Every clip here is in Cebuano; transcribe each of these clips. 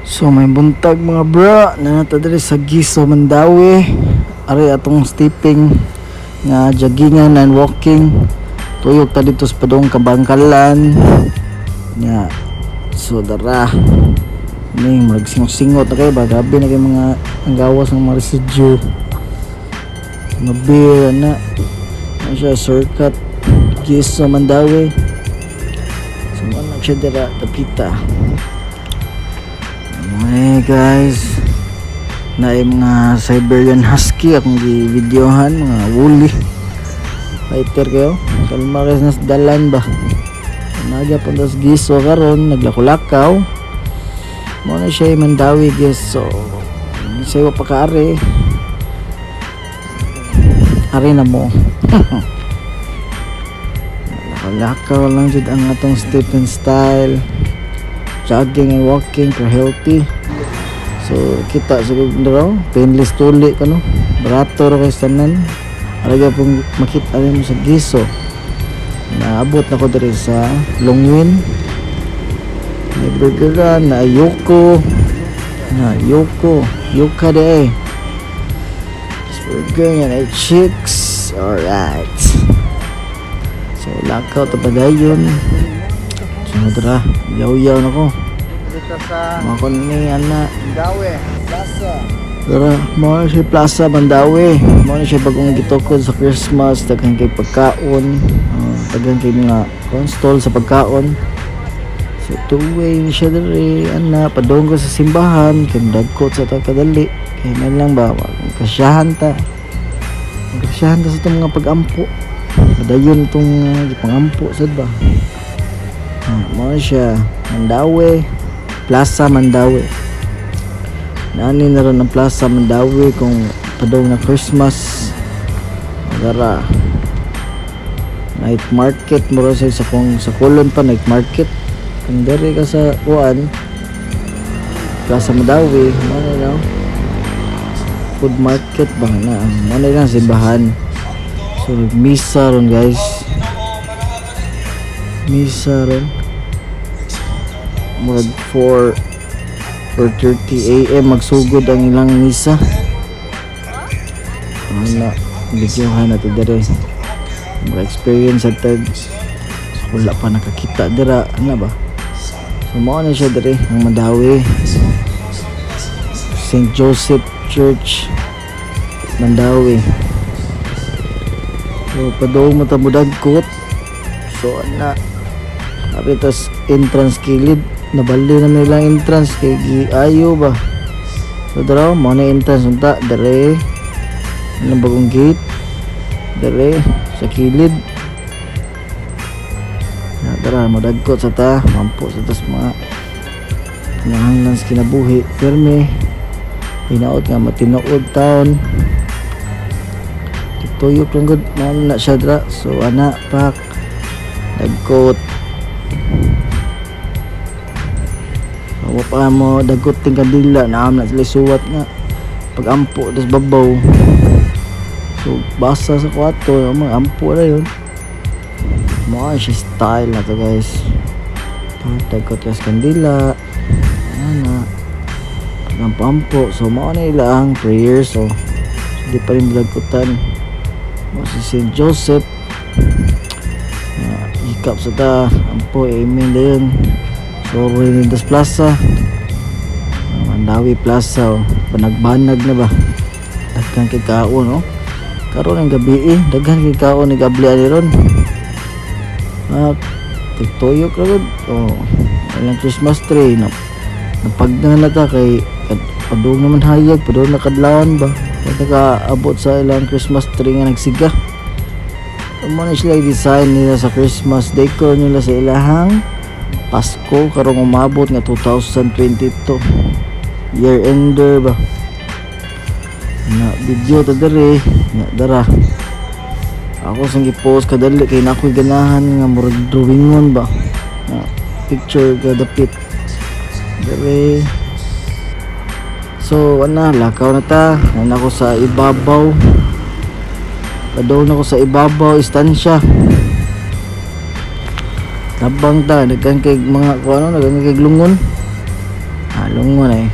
So may buntag, mga bro, naa ta diri sa Guizo, Mandaue. Ari atong stepping nga joggingan and walking. Tuyok ta dito sa padung Kabangkalan. Nya so dara. Ning murag singot-singot na kayo ba, grabe na kay mga ang gawas ng mga residue. Mga beer na. Ano siya, circuit Guizo, Mandaue. So mao na siya dira dapita. Okay guys, na yung mga Siberian Husky akong gi-videohan, mga woolly. Fighter kayo. Kalma kayo sa dalan ba. Nagya punta sa Guizo karon, naglakaw-lakaw. Mao na siya yung Mandaue, guys. So, siya pa kaari. Ari na mo. Lakaw-lakaw lang jud ang atong step and style. Jogging and walking for healthy. So kita siguro daro, painless tuli ka no. Barato ra kay tanan. Ara pong makita mo sa Guizo. Naabot na ko diri sa Longwin. May burgeran na Yoko. Na Yoko. Yuka de eh. Burger yan ay chicks. Alright. So lakaw ta padayon. So dara, yaw-yaw na ko. Dito sa Mga kon ni ana. Mandaue Plaza. Dara, mao na siya Plaza Mandaue. Mao na siya bagong gitukod sa Christmas, daghan kay pagkaon, daghan kay mga stall sa pagkaon. So two-way ni siya diri, ana, padung ko sa simbahan, kay dagko sa ta kadali. Kay na lang ba, kasyahan ta. Kasyahan ta sa itong mga pag-ampo. Padayon itong gipangampo sad ba. Ah, mao na siya Mandaue, Plaza Mandaue. Naani na ron ang Plaza Mandaue kung padung na Christmas. Dara. Night market mo siya sa kung sa Colon pa night market. Kung diri ka sa kuan Plaza Mandaue, mao na no? Food market ba na? Mao na lang simbahan. So misa ron, guys. Misa ron. Murag 4 4:30 a.m. magsugod ang ilang misa. Ano, videohan nato dire. Mga experience at tag so, wala pa nakakita dira, ano ba? So mao na siya dire ang Mandaue. St. Joseph Church, Mandaue. So padung mo ta mudagkot. So ana ari tas entrance kilid, nabali na nilang entrance kay giayo ba. So dara mo na entrance unta dire ng bagong gate dire sa kilid. Na dara modagkot sa ta, mampo sa tas mga kinahanglan sa kinabuhi pirmi hinaot nga matinuod taon. Tuyok lang gud, mao na siya dra. So ana pak dagkot. Wa pa mo dagot ting kandila na na sila suwat nga pagampo das babaw. So basa sa kwarto, mga ampo na yun. Mao siya style na to, guys. Dagot kas kandila. Ana. Pag-ampo. So mao na ila ang prayer, so di pa rin dagkutan. Mao si St. Joseph. Hikap sa ta. Ampo, amen dayon. So, Renindas Plaza. Mandaue Plaza, oh. Panagbanag na ba? Daghan kay kaon, oh. Karon ang gabi eh. Daghan kay kaon ni gabli ani ron. Ah, tigtuyok ra gud. Oh, ilang Christmas tree na napagna na ta kay padung naman hayag, padung na kadlawon ba. Kaya nakaabot sa ilang Christmas tree nga nagsiga. Amo na sila design nila sa Christmas decor nila sa ilahang Pasko karong umabot nga 2022, year ender ba. Na video ta diri nya dara ako sang gi-post kadali kay na ako'y ganahan nga murag drawingon ba na picture kadapit diri. So ana, lakaw na ta na ako sa ibabaw, padung na ko sa ibabaw istansya. Tabang ta, daghan kay mga kuano, daghan kay lungon. Halongon eh.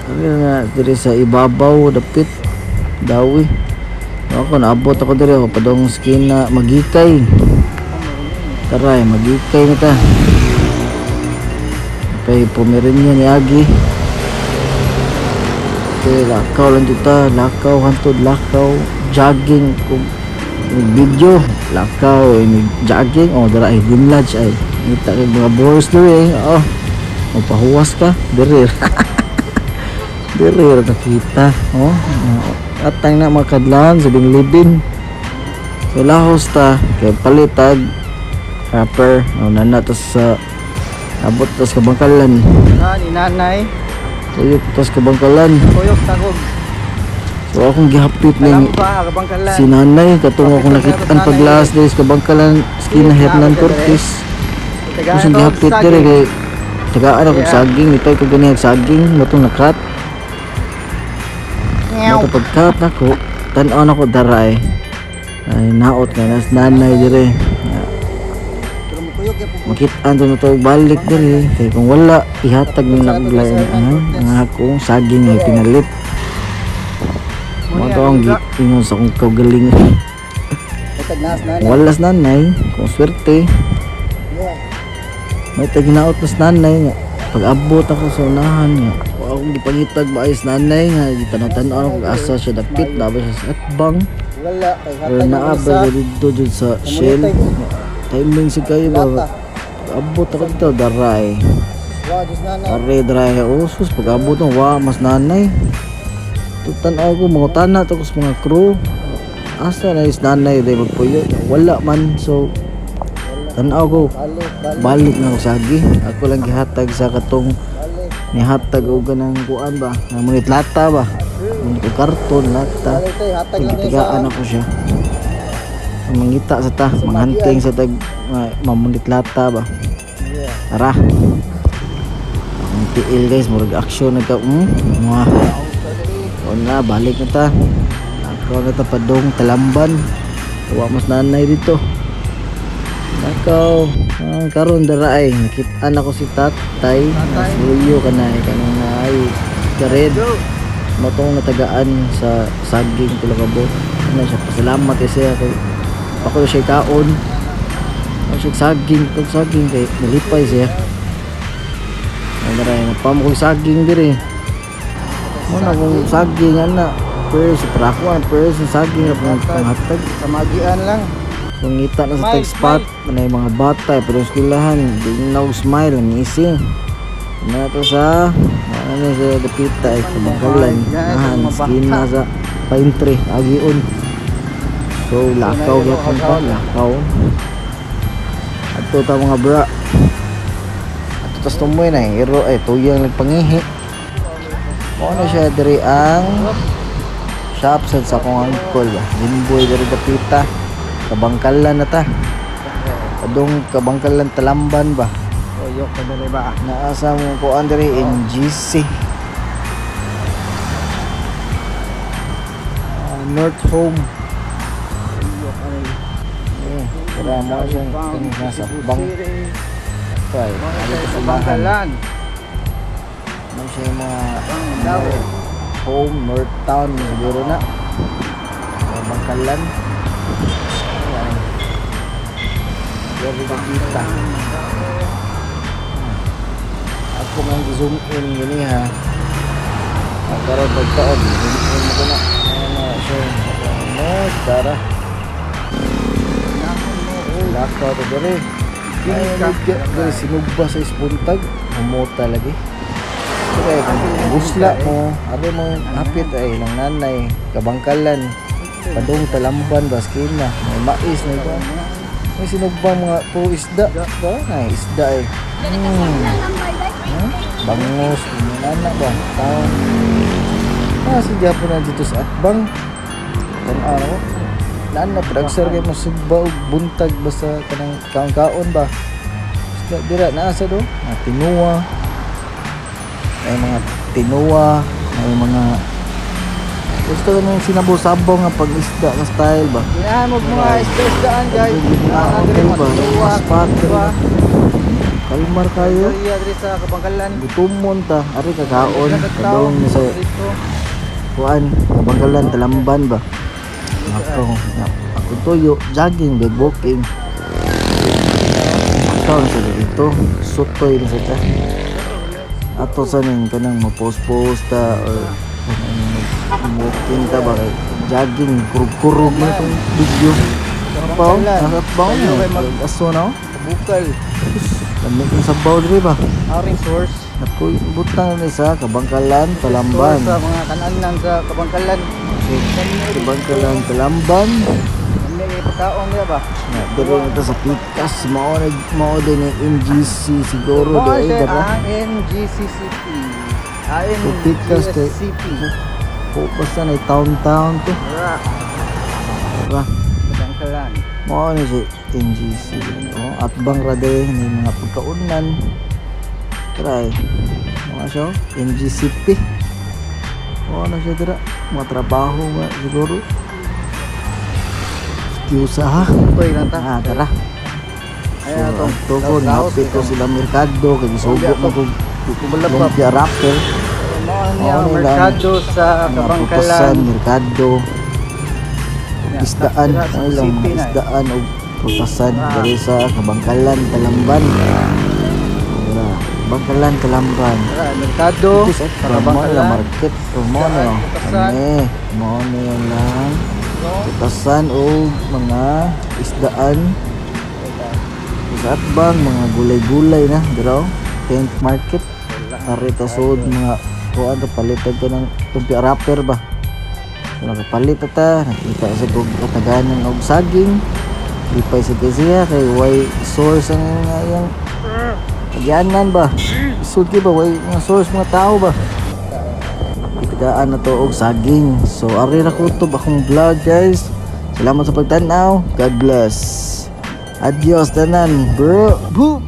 Ari na diri sa ibabaw dapit Dawi. Ako naabot ako diri, ako padong skin na magikay. Taray, magikay na ta. Kay Pomeranian ni Agi. Okay, lakaw lang dito. Lakaw, hantod, lakaw. Jogging. Kung video, lakaw, eh, jogging. Oh, dara ay dimlodge ay. Ngita kay mga boys diri eh. Oh, magpahuwas ka. Diri. Diri ra nakita. Oh, atang na makadlan sa binlibin. So lahos ta kay palitag rapper. Oh, nana ta sa abot ta sa Kabangkalan. Na ni nanay. Tuyok ta sa Kabangkalan. Tuyok tagog. So akong gihapit ning Kalamba, Kabangkalan. si nanay katong akong nakitaan paglas diri sa Kabangkalan, skin Hernan Cortez. Tagaan Kusang ko og gihapit saging. diri kay tagaan ako og saging, nitay ko gani og saging matong nakat. Meow. Mato pagkat nako, tan-aw nako daray. Ay naot nga nas nanay diri. Pero mukuyok ya po. Makit-an to na to balik diri kay kung wala ihatag ni naglay ang akong saging ay pinalit. Mo to ang giingon sa akong kaugaling. Hatag nas nanay. Kung wala sa nanay, kung swerte, Yeah. may taginaot na sa nanay nga. Pag-abot ako sa unahan nga, wa akong gipangitag ba ay sa nanay nga, gitanaw-tanaw ako kung asa siya dapit, naa ba siya sa atbang, Wala kay or hatag naa na ba sa siya dito dyan sa shell. Timing si kayo ba? Lata. Pag-abot ako dito, daray. Wa jus nanay. Are, daray. Usus, pag-abot ako, wa, mas nanay. Tutan ako, mga tana, tapos mga crew. Asa na is nanay, day magpuyo. Wala man, so, tanaw ko. Balik, balik, Balik na ako sa agi. Ako lang gihatag sa katong balik. nihatag og kanang kuan ba, nga munit lata ba. Munit og karton lata. Balik tayo, hatag lang tayo sa Tigtigaan ako siya. Ang mangita sa ta, manghanting sa tag mamunit lata ba. Yeah. Tara. Ang tiil guys, murag action nagka mga. O na, balik na ta. Ako na ta padong Talamban. Wa mas nanay dito. Nakaw, ah, karon dara ay nakitaan ako si tatay. Nasuyo ka na eh, kanang naay kared. Go. Matong natagaan sa saging tulakabo. Ano siya, pasalamat eh siya kay ako siya kaon. Ako siya saging, tog saging kay nalipay siya. Ano dara ay napamo kong saging diri. Mo na kung saging ana. First, para ako first saging na panghatag. Sa magian lang. Mangita na sa Smile, tag spot, na yung mga bata, pero eskwelahan, di na og smile, ang ising. Na to sa, ano sa dapita, ay Kabangkalan, Guys, nahan, mga bata. skin na sa pine tree, agion. So, lakaw gyapon pa, lakaw. Adto ta mga bra. Adto tas tumoy na, eh, hero, ay tuyang nagpangihi. Mao na siya diri ang shop sad sa akong uncle ba. Limboy diri dapita. Kabangkalan na ta. Adong Kabangkalan Talamban ba. Tuyok ka dali ba? Naasa mo ko diri NGC. Ah, North Home. Tuyok ka dali. Eh, tara mo siya kani nasa bang kay. Sa Bangkalan. Mo siya yung mga Bang, Home North Town siguro na. Kabangkalan. Ayan. Very kita. Ako nang zoom in gini ha. Ang karon pagkaon, zoom in mo ko na. Ano na siya. Mo, tara. Lakaw to diri. Ay, diri sinugba sa ispuntag. Humota lagi. Kaya kung gusla mo, ari mo hapit ay ilang nanay, Kabangkalan, padung Talamban, Baskina, may mais na ito. May sinugbang mga puro isda. Ba? Ay, isda eh. Huh? Bangus, nana ba? Taon. Ah, si Japo na dito sa Atbang. Kung araw, nana, pinagsar kayo mo sugba og buntag basta kanang kaon-kaon ba? Isda dira, naasa do? Mga tinuwa. May mga tinuwa, may mga gusto ko nung sinabaw-sabaw nga pag-isda nga style ba? Ginahan mo mga isda-isdaan guys. Ah, Ah, okay dali ba? mga Spot diba? ba? Kalmar kayo. Area diri sa Kabangkalan. Gutumon ta, ari kakaon, kadong sa Dito. kuan, Kabangkalan, Talamban ba. Ako, ako tuyo, jogging, big walking. Akaw sa dito, sutoy na sa ta. Ato sa ning kanang mo-post-post ta or kanang walking ta ba kay jogging, kurug-kurug man itong video. Apaw, nasa na. Aso na oh. Bukal. Lamig ang sabaw diri ba? Aring source. Naku, butang ni sa Kabangkalan, Talamban. Source sa mga kananan sa Kabangkalan. So, Kabangkalan, Talamban. Kami kay pagkaon niya ba? Na, diri na to sa Pikas, mao na mao din ang NGC siguro Mao di ay siya dara. ang NGCCP. So, Pikas kay ANGSCP. Po basta na town town to. Ra, Ra, Kabangkalan. mao na si NGC. Oh, at bang rade ni mga pagkaunan. Try. Mga siya, oh, NGCP. Mao na siya dira. Mga trabaho nga siguro. Excuse ha. Tutoy lang ta. Ah, tara. Ayan So, atong ang tukon, laos-laos hapit ko ito. sila merkado, kay gisugo mo kog Kumalabab. lumpia wrapper. Mao niya Mao ang nila merkado sa mga putasan, Kabangkalan. merkado, Ya, isdaan, dira sa ang ilang city mga na eh. isdaan o putasan Ah. diri sa Kabangkalan, Talamban. Tara, Bangkalan, Talamban. Tara, merkado Ito sa sa Mao nila Kabangkalan. market o mao na Isdaan, putasan. Ane, mao na lang No? putasan o mga isdaan sa atbang mga gulay-gulay na dira oh. Tent market arita sud mga kuan ka palitan ka ng lumpia wrapper ba. So nakapalit ta ta, nakita sa kog kataganan og saging, lipay sa kay siya kay way source ang iyang agyanan ba, sud kay ba way mga source mga tao ba, itagaan na to og saging. So ari ra kutob akong vlog, guys. Salamat sa pagtan-aw. God bless. Adios tanan, bro. Boo.